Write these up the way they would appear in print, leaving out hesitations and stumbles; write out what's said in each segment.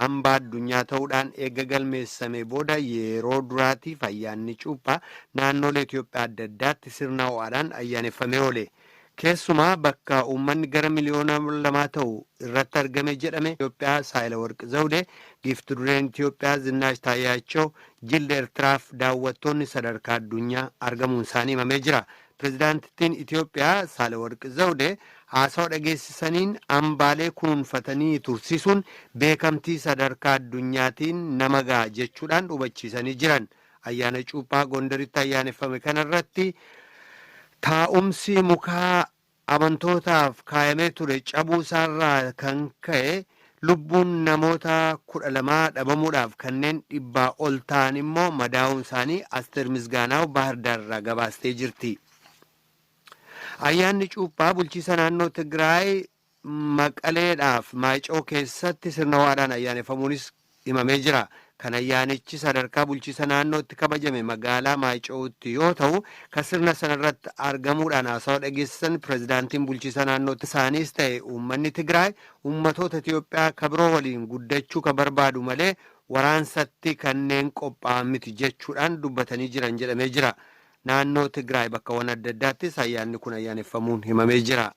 Hambaa addunyaa ta'uudhaan eega galmeessame booda yeroo duraatiif ayyaanni cuuphaa naannolee Itoophiyaa adda addaatti sirna ho'aadhaan ayyaaneffamee oole. Keessumaa bakka uummanni gara miliyoona 2 ta'u irratti argame jedhame Itoophiyaa Saahilawarq Zawudee, giifti dureen Itoophiyaa Zinnaash Taayyaachoo, jilli Eertiraaf daawwattoonni sadarkaa addunyaa argamuun isaanii himamee jira. Pirezidaantittiin Itoophiyaa Saahilawarq Zawudee haasawa dhageessisaniin, hambaalee kunuunfatanii tursiisuun beekamtii sadarkaa addunyaatiin nama ga'a jechuudhaan hubachiisanii jiran. Ayyaana cuuphaa Gondaritti ayyaaneffame kanarratti taa'umsi mukaa amantootaaf kaayamee ture cabuu isaarraa kan ka'e lubbuun namoota 12 dhabamuudhaaf kanneen 100 ol ta'an immoo madaa'uun isaanii Asteer Misgaanaaw Baahirdaarraa gabaastee jirti. Ayyaanni cuuphaa bulchiisa naannoo Tigraay Maqaleedhaaf Maayicoo keessatti sirna ho'aadhaan ayyaaneffamuunis himamee jira. Kan ayyaanichi sadarkaa bulchiisa naannootti kabajame magaalaa Maayicootti yoo ta'u, kan sirna sanarratti argamuudhaan haasawa dhageessisan pirezidaantiin bulchiisa naannootti isaaniis ta'e uummanni Tigraay uummatoota Itoophiyaa kabiroo waliin guddachuu kan barbaadu malee waraansatti kanneen qophaa'an miti jechuudhaan dubbatanii jiran jedhamee jira. Naannoo Tigraay bakkawwan adda addaattis ayyaanni kun ayyaaneffamuun himamee jira.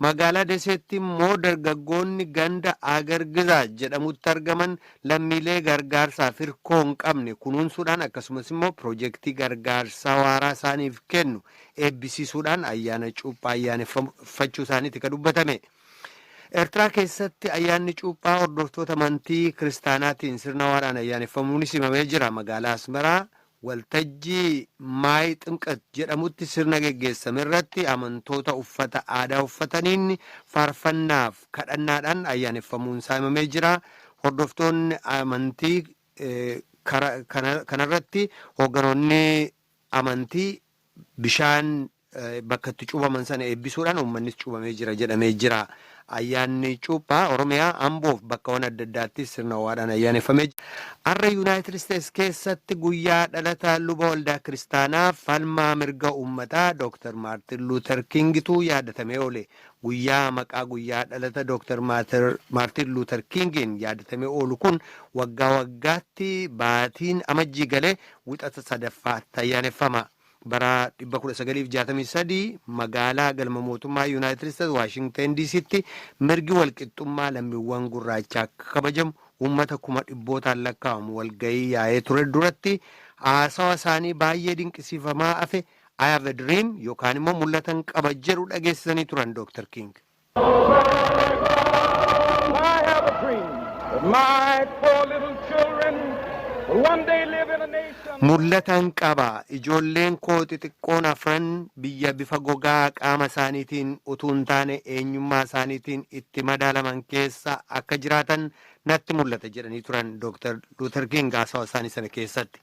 Magaalaa Deseetti immoo dargaggoonni ganda Agargizaa jedhamutti argaman lammiilee gargaarsaaf hirkoo hin qabne kunuunsuudhaan, akkasumas immoo piroojeektii gargaarsaa waaraa isaaniif kennu eebbisiisuudhaan ayyaana cuuphaa ayyaaneffachuu isaaniiti kan dubbatame. Eertiraa keessatti ayyaanni cuuphaa hordoftoota amantii kiristaanaatiin sirna ho'aadhaan ayyaaneffamuunis himamee jira. Magaalaa Asmaraa waltajjii Maay Ximqat jedhamutti sirna geggeessame irratti amantoota uffata aadaa uffataniin faarfannaaf kadhannaadhaan ayyaaneffamuun isaa himamee jira. Hordoftoonni amantii kanarratti hoogganoonni amantii bishaan bakka itti cuubaman sana eebbisuudhaan uummannis cuubamee jira jedhamee jira. Ayyaanni cuuphaa Oromiyaa Amboof bakkawwan adda addaattis sirna ho'aadhaan ayyaaneffamee jira. Har'a Yuunaayitid Isteets keessatti guyyaa dhalata luba waldaa kiristaanaa falmaa mirga uummataa Dr. Maartin Luuter Kingitu yaadatamee oole. Guyyaa maqaa guyyaa dhalata Dr. Maartin Luuter Kingiin yaadatamee oolu kun waggaa waggaatti baatiin Amajjii galee Wixata sadaffaatti ayyaaneffama. Bara 1963 magaalaa galma mootummaa Yuunaayitid Isteets Waashingten DCtti mirgi walqixxummaa lammiiwwan gurraachaa akka kabajamu uummata kuma dhibbootaan lakkaa'amu walgahii yaa'ee ture duratti haasawa isaanii baay'ee dinqisiifamaa hafe "I have a dream" yookaan immoo "mul'atan qaba" jedhu dhageessisanii turan Dr. King. I have a dream that my four little children will one day live in a nation. Mul'atan qaba, ijoolleen koo xixiqqoon afran biyya bifa gogaa qaama isaaniitiin utuu hin taane eenyummaa isaaniitiin itti madaalaman keessa akka jiraatan natti mul'ata jedhanii turan Dr. Luther King haasawa isaanii sana keessatti.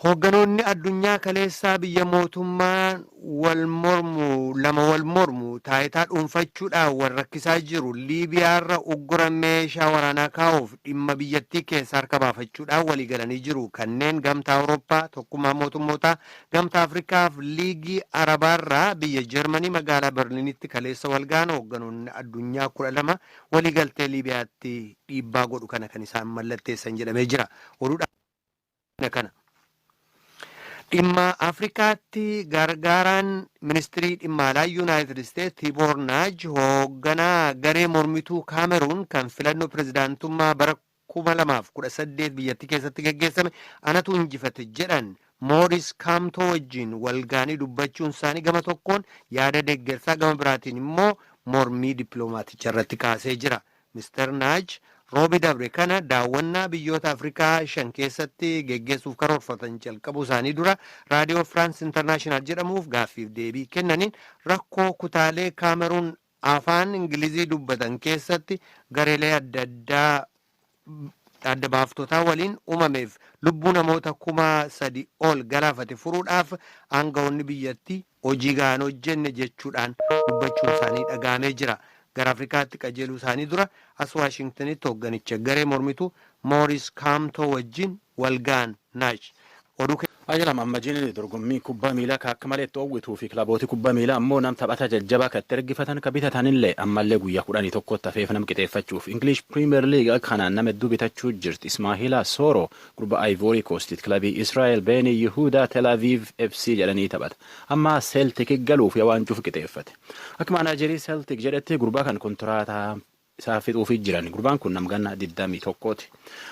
Hoogganoonni addunyaa kaleessaa biyya mootummaan wal mormu lama wal mormu taayitaa dhuunfachuudhaan wal rakkisaa jiru Liibiyaarra uggura meeshaa waraanaa kaa'uuf dhimma biyyattii keessa harka baafachuudhaan walii galanii jiru. Kanneen Gamtaa Awurooppaa, Tokkummaa Mootummootaa, Gamtaa Afrikaa fi Liigii Arabaarraa biyya Jarmanii magaalaa Berliinitti kaleessa wal ga'an hoogganoonni addunyaa 12 waliigaltee Liibiyaatti dhiibbaa godhu kana kan isaan mallatteessan jedhamee jira. Oduudha kana. Dhimma Afrikaatti gargaaraan ministirii dhimma alaa Yuunaayitid Isteets Tiiboor Naaj hoogganaa garee mormituu Kaameruun kan filannoo pirezidaantummaa bara 2018 biyyattii keessatti geggeessame anatu injifate jedhan Mooris Kaamtoo wajjin walgaanii dubbachuun isaanii gama tokkoon yaada deeggarsaa, gama biraatiin immoo mormii dippiloomaaticha irratti kaasee jira. Mister Naaj roobi dabre kana daawwannaa biyyoota Afrikaa shan keessatti geggeessuuf karoorfatan jalqabuu isaanii dura Raadiyoo Firaans Intarnaashinaal jedhamuuf gaaffiif deebii kennaniin, rakkoo kutaalee Kaameruun afaan Ingilizii dubbatan keessatti gareelee adda addaa adda baaftotaa waliin uumameef lubbuu namoota 3,000 ol galaafate furuudhaaf aangawoonni biyyattii hojii gahaan hojjenne jechuudhaan dubbachuun isaanii dhaga'amee jira. Gara Afrikaatti qajeeluu isaanii dura as Waashingtonitti hoogganicha garee mormituu Mooris Kaamtoo wajjin walga'an Naaj. Oduu Ayyalam ammajiin dorgommii kubbaa miilaa ka akka malee itti hawwituu fi kilabooti kubbaa miilaa ammoo nam taphata jajjabaa kan itti ergifatan ka bitatanillee ammallee guyyaa 11tti hafeef nam qixeeffachuuf English Premier League akka kanaan nama hedduu bitachuu jirti. Ismaahila Sooro gurba Ivory Coast kilabii Israel Beeni Yihudaa Tel Aviv FC jedhanii taphata. Amma Celtic galuuf waan cuuf qixeeffate. Akka maanaajerii Celtic jedhetti gurbaa kan kontiraataa isaa fixuufii jiran, gurbaan kun namganna 21ti.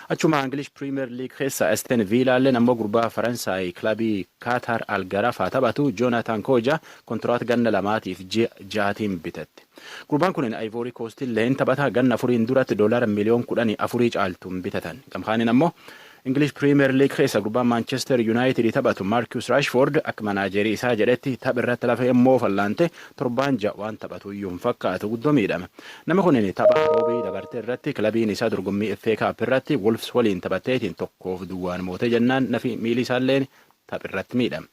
Achuma English Premier League keessa Aston Villaalleen ammoo gurbaa Faransaay kilabii Qatar Algarafaa taphatu Jonathan Koja kontiraat ganna 2tiif ji'a 6tiin bitatte. Gurbaan kun Ivory Coast illee taphata, ganna 4n duratti doolara miliyoon 14 caaltuun bitatan. Gamkaaniin ammoo English Premier League keessa gurbaan Manchester United taphatu Marcus Rashford akka manaajerii isaa jedhetti tapha irratti lafa immoo fallaante torbaan 6 waan taphatu iyyuu hin fakkaatu, guddoo miidhame. Nama kun tapha roobii dabarte irratti kilabiin isaa dorgommii FA Cup irratti Wolves waliin taphatteetiin 1-0 mootee jennaan nafi miilli isaallee tapha irratti miidhame.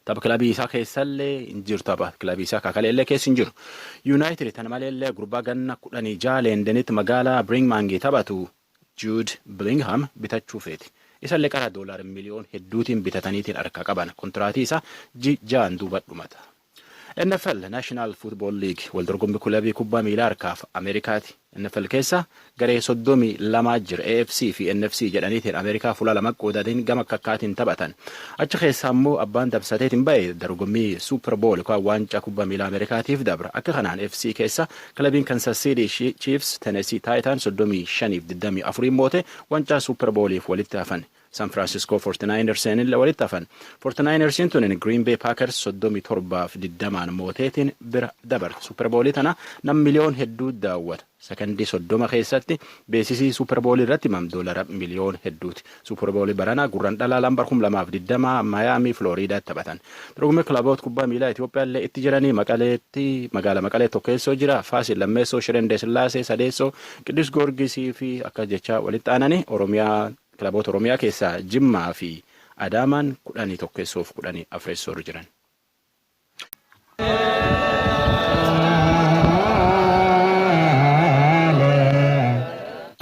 Tapha kilabii isaa keessallee hin jiru, tapha kilabii isaa kakaleellee keessa hin jiru. United tana maleellee gurbaa ganna 16 Leendenitti magaalaa Birmingham taphatu Jude Bellingham bitachuu feeti. Isallee qara doolaara miliyoon hedduutiin bitataniitiin harka qaban, kontiraatii isaa 6n duuba dhumata. NFL, National Football League, wal dorgommii kilabii kubbaa miilaa harkaaf Ameerikaati. NFL keessa garee 32 jira. AFC fi NFC jedhaniitiin Ameerikaa fuula lama qoodatiin gama kakkaatiin taphatan. Achi keessa ammoo abbaan dabsateetiin ba'e dorgommii Super Bowl yookaan waancaa kubbaa miilaa Ameerikaatiif dabra. Akka kanaan AFC keessa kilabiin Kansas City Chiefs Tennessee Titans 35-24 moote waancaa Super Bowliif walitti hafan. San Francisco 49ers illee walitti hafan. 49ers tun Green Bay Packers 37-20 mooteetiin bira dabarte. Super Bowlii tana nam miliyoon hedduu daawwata. Sakandii 30 keessatti beeksisii Super Bowlii irratti himam doolara miliyoon hedduuti. Super Bowlii baranaa gurran dhalaa lambar 2020 Mayaamii Flooriidaatti taphatan. Dorgommii kilaboota kubbaa miilaa Itoophiyaa illee itti jiranii Maqaleetti, magaala Maqalee tokkeessoo jira. Faasil lammeessoo, Shireen Sillaasee sadeessoo, Qiddus Goorgisii fi akka jecha walitti aananii Oromiyaa, kilaboota Oromiyaa keessaa Jimmaa fi Adaamaan 11ffoo fi 14ffoo jiran.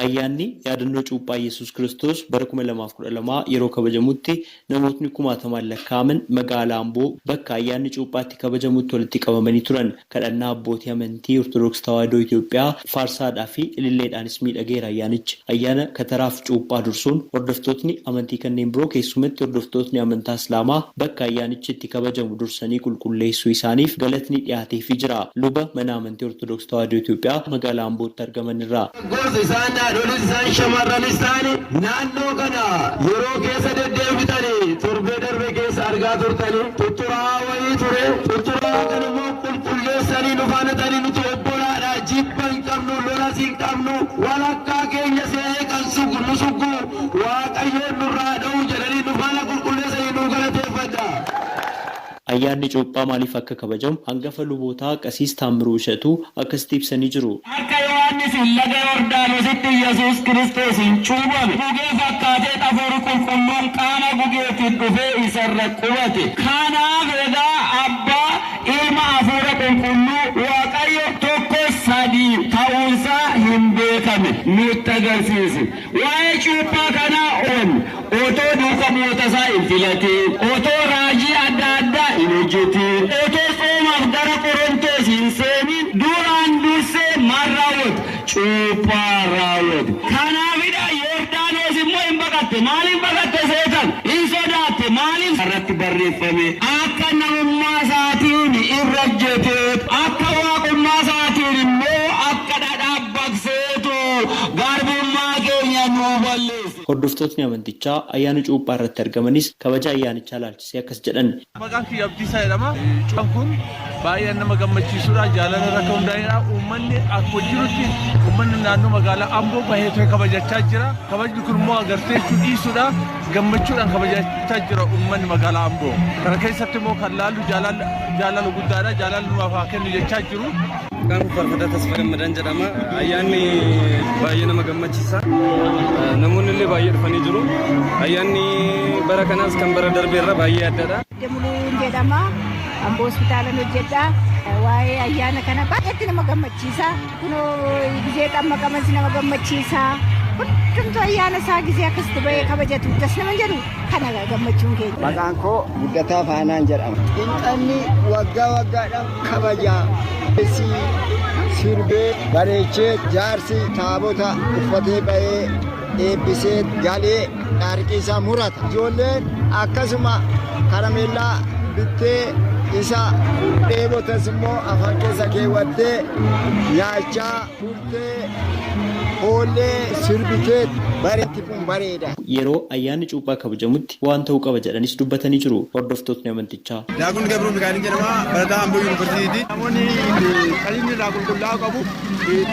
Ayyaanni yaadannoo cuuphaa Yesuus Kiristoos bara 2012 yeroo kabajamutti namootni kumaatamaan lakkaa'aman magaalaa Amboo bakka ayyaanni cuuphaatti kabajamutti walitti qabamanii turan. Kadhannaa abbootii amantii Ortodoksii Tawaahidoo Itoophiyaa faarsaadhaa fi ililleedhaanis miidhageera ayyaanichi. Ayyaana kataraaf cuuphaa dursuun hordoftootni amantii kanneen biroo, keessumatti hordoftootni amantaa Islaamaa, bakka ayyaanichi itti kabajamu dursanii qulqulleessuu isaaniif galatni dhiyaateefii jira. Luba mana amantii Ortodoksii Tawaahidoo Itoophiyaa magaalaa Ambootti argaman irraa. Gosa isaan haadholis isaan shamarranis ta'ani naannoo kana yeroo keessa deddeebitanii torbee darbe keessa argaa turtanii tutturaa wayii ture. Tutturaa kana immoo qulqulleessanii nu faana ta'anii, nuti obbolaadha, jibba hin qabnu, lolas hin qabnu, walakkaa keenya seenee kan sugu nu suggu Waaqayyoon nurraa dha'u jedhanii nu faana qulqulleessanii nu galateeffadha. Ayyaanni cuuphaa maaliif akka kabajamu hangafa lubootaa Qasiis Taammiruu Ishatuu akkasitti ibsanii jiru. Akka Yohaannisiin laga Yordaanositti Yesuus Kiristoosiin cuuphame, gugee fakkaatee Hafuurri Qulqulluun qaama gugeetiin dhufee isarra qubate. Kanaaf egaa Abbaa, Ilma, Hafuura Qulqulluu Waaqayyo tokko sadii ta'uunsaa hin beekame nutti agarsiise. Waa'ee cuuphaa kanaa on otoo duuka bu'oota isaa hin filatiin, otoo raajii adda addaa hin hojjetiin, otoo tsoomaaf gara Qorontoos hin seenin duraan dursee maal raawwate? Cuuphaa raawwate. Kanaafidha Yordaanos immoo hin baqatte. Maaliif baqatte seetan? Hin sodaatte. Maaliif? Irratti barreeffame. Akka namummaa isaatiin irra ejjetee, akka waaqummaa isaatiin immoo akka dhadhaa baqseetu garbummaa keenya nuu balleesse. Hordoftootni amantichaa ayyaana cuuphaa irratti argamanis kabaja ayyaanichaa ilaalchisee akkas jedhan. Maqaan kiyya Abdiisaa jedhama. Cuuphaan kun baay'ee nama gammachiisudha. Jaalala irra kan hundaa'edha. Uummanni akkuma jirutti uummanni naannoo magaalaa Amboo bahee kabajachaa jira. Kabajni kun immoo agartee dhiisuudha. Gammachuudhaan kabajachaa jira uummanni magaalaa Amboo. Kana keessatti immoo kan laallu jaalala guddaadha. Jaalalli nuuf haa kennu jechaa jiru. Maqaan koo Faarfataa Tasfaa Gammadaan jedhama. Ayyaanni baay'ee nama gammachiisa. Namoonni illee baay'ee dhufanii jiru. Ayyaanni bara kanaas kan bara darbeerra baay'ee addadha. Demuluun jedhama. Amboo hospitaalan hojjedha. Waa'ee ayyaana kana baay'eetti nama gammachiisa. Kunoo gizee xammaqamas nama gammachiisa. Hundumtuu ayyaana isaa gizee akkasitti bahee kabajatu das nama jedhu kana gammachuun keenya. Maqaan koo Guddataa Faanaan jedhama. Xinqanni waggaa waggaadhaan kabajaa. Sirbee bareechee jaarsi taabota uffatee bahee eebbisee galee dhaarqii isaa murata. Ijoolleen akkasuma karameellaa bittee isa dheebotas immoo afaan keessa keewwattee nyaachaa turtee hoollee sirbitee bareetti kun bareeda. Yeroo ayyaanni cuuphaa kabajamutti waan ta'uu qaba jedhanis dubbatanii jiru hordoftootni amantichaa. Daakun Gabroo Mikaa'el jedhama. Barataa Amboo Yuunivarsiitiiti. Namoonni qalbiin irraa qulqullaa'uu qabu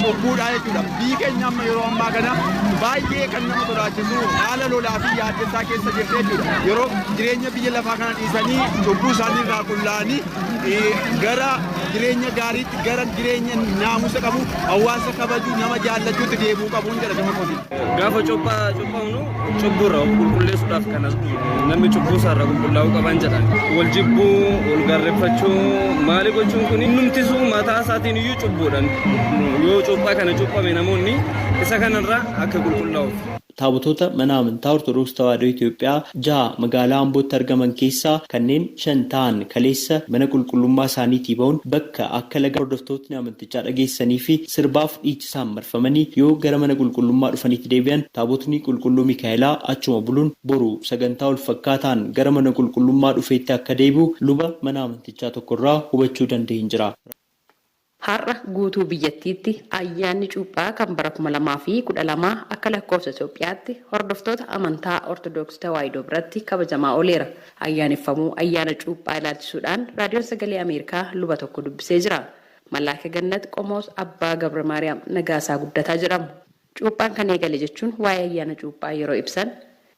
cubbuudha jechuudha. Biyyi keenya amma yeroo ammaa kana baay'ee kan nama sodaachisu haala lolaa fi yaaddessaa keessa jirti jechuudha. Yeroo jireenya biyya lafaa kana dhiisanii cubbuu isaanii irraa qullaa'anii gara jireenya gaariitti gara jireenya naamusa qabu hawaasa kabaju nama jaallachuutti deebi'uu qabuun jedha gama kooti. Gaafa cuuphaa cuuphamnu cubbuurra of qulqulleessuudhaaf kan as dhufu namni cubbuu isaarra qulqullaa'uu qaban jedhan. Wal jibbuu, wal gaarreeffachuu, maali gochuun kun innumtisuu mataa isaatiin iyyuu cubbuudhaan yoo cuuphaa kana cuuphame namoonni isa kanarraa akka qulqullaa'uuf. Taabotota mana amantaa Ortodoksii Tawaahidoo Itoophiyaa 6 magaalaa Ambootti argaman keessaa kanneen 5 ta'an kaleessa mana qulqullummaa isaaniitii ba'uun bakka akka laga hordoftootni amantichaa dhageessanii fi sirbaaf dhiichisaan marfamanii yoo gara mana qulqullummaa dhufaniitti deebi'an taabotni qulqulluu Mikaa'elaa achuma buluun boru sagantaa walfakkaataan gara mana qulqullummaa dhufeetti akka deebi'u luba mana amantichaa tokkorraa hubachuu danda'een jira. Har'a guutuu biyyattiitti ayyaanni cuuphaa kan bara 2012 akka lakkoofsa Itoophiyaatti hordoftoota amantaa Ortodoksii Tawaahidoo biratti kabajamaa ooleera. Ayyaaneffamuu ayyaana cuuphaa ilaalchisuudhaan Raadiyoon Sagalee Ameerikaa luba tokko dubbisee jira. Malaaka Gannat Qomoos Abbaa Gabra Maariyaam Nagaasaa Guddataa jedhamu. Cuuphaan kan eegale jechuun waa'ee ayyaana cuuphaa yeroo ibsan.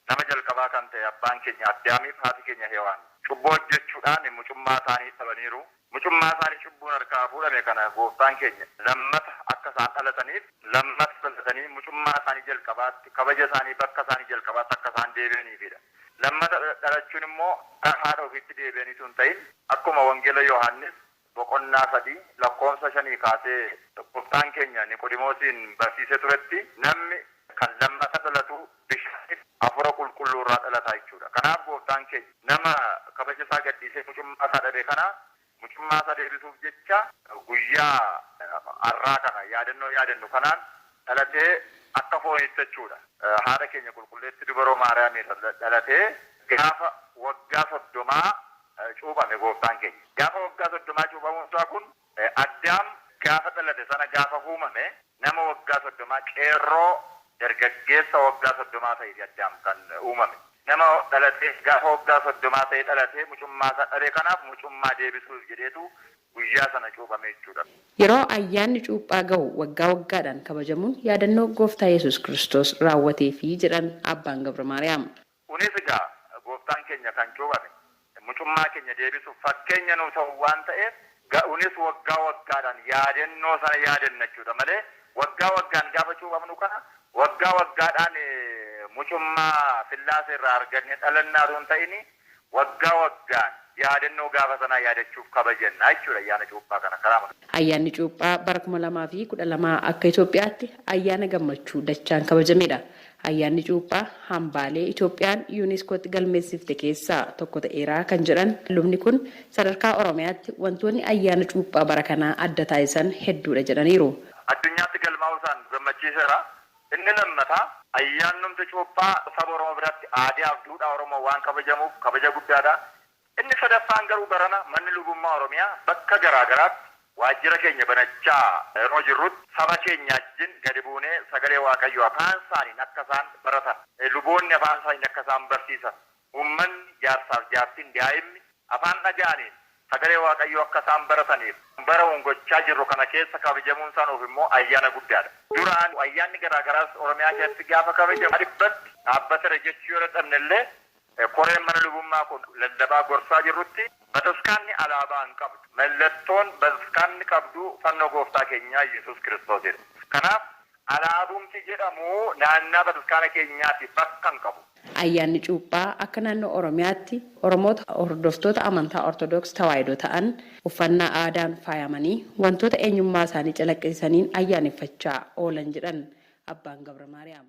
Nama jalqabaa kan ta'e abbaan keenya Addaamiif haati keenya Hewaan cubbuu hojjechuudhaan mucummaa isaanii dhabaniiru. Mucummaa isaanii cubbuun harkaa fuudhame kana gooftaan keenya lammata akka isaan dhalataniif lammata dhalatanii mucummaa isaanii jalqabaatti kabaja isaanii bakka isaanii jalqabaatti akka isaan deebi'aniifidha. Lammata dhalachuun immoo gara haadha ofiitti deebi'aniitu hin ta'in akkuma wangeela Yohaannis boqonnaa 3 lakkoofsa 5 kaasee gooftaan keenya Niqodimoosiin barsiisee turetti namni kan lammata dhalatu bishaaniif hafuura qulqulluu irraa dhalata jechuudha. Kanaaf gooftaan keenya nama kabaja isaa gadhiisee mucummaa isaa dhabe kana mucummaa isaa deebisuuf jecha guyyaa har'aa kana yaadannoo yaadannu kanaan dhalatee akka foonitti jechuudha. Haadha keenya qulqulleetti dubaroo Maariyaamii dhalatee gaafa waggaa 30 cuuphame gooftaan keenya. Gaafa waggaa 30 cuuphamuun isaa kun Addaam gaafa dhalate sana gaafa uumame nama waggaa 30 qeerroo dargaggeessa waggaa 30 ta'eeti Addaam kan uumame. Nama dhalatee gaafa waggaa 30 ta'e dhalatee mucummaa isaa dhabe kanaaf mucummaa deebisuuf jedheetu guyyaa sana cuuphame jechuudha. Yeroo ayyaanni cuuphaa gahu waggaa waggaadhaan kabajamuun yaadannoo Gooftaa Yesuus Kiristoos raawwateefi jedhan Abbaan Gabra Maariyaam. Kunis egaa Gooftaan keenya kan cuuphame mucummaa keenya deebisuuf fakkeenya nuu ta'u waan ta'eef ga'unis waggaa waggaadhaan yaadannoo sana yaadanna jechuudha malee waggaa waggaan gaafa cuuphamnu kana waggaa waggaadhaan mucummaa Sillaasee irraa arganne dhalannaa osoo hin ta'in waggaa waggaan yaadannoo gaafa sanaa yaadachuuf kabajanna jechuudha ayyaana cuuphaa kana karaa Ayyaanni Cuuphaa bara 2012 akka Itoophiyaatti ayyaana gammachuu dachaan kabajamedha. Ayyaanni Cuuphaa hambaalee Itoophiyaan Yuuniskootti galmeessifte keessaa tokko ta'eera kan jedhan lubni kun, sadarkaa Oromiyaatti wantoonni ayyaana Cuuphaa bara kanaa adda taasisan hedduudha jedhaniiru. Addunyaatti galmaa'uu isaan nu gammachiiseera. Inni lammataa ayyaannumti Cuuphaa saba Oromoo biratti aadaaf duudhaa Oromoo waan kabajamuuf kabaja guddaadha. Inni sadaffaan garuu barana Manni Lubummaa Oromiyaa bakka garaa garaatti waajjira keenya banachaa yeroo jirrutti saba keenya wajjin gadi buunee sagalee Waaqayyoo afaan isaaniin akka isaan baratan, luboonni afaan isaaniin akka isaan barsiisan, uummanni, jaarsaaf jaartiin, daa'imni afaan dhaga'aniin sagalee Waaqayyoo akka isaan barataniif barauun gochaa jirru kana keessa kabajamuun isaa nuuf immoo ayyaana guddaadha. Duraan ayyaanni garaa garaas Oromiyaa keessatti gaafa kabajamu dhibbatti dhaabbatera jechuu yoo dadhabne illee Koreen mana lubummaa kun lallabaa gorsaa jirrutti bataskaanni alaabaa hin qabdu. Mallattoon bataskaanni qabdu fannoo gooftaa keenyaa Iyyasuus Kiristoosidha. Kanaaf alaabumti jedhamu naannaa bataskaana keenyaati bakka hin qabu. Ayyaanni Cuuphaa akka naannoo Oromiyaatti Oromoota hordoftoota amantaa Ortodoks Tawaahidoo ta'an uffannaa aadaan faayamanii wantoota eenyummaa isaanii calaqqisiisaniin ayyaaneffachaa oolan jedhan Abbaan Gabramaariyaam.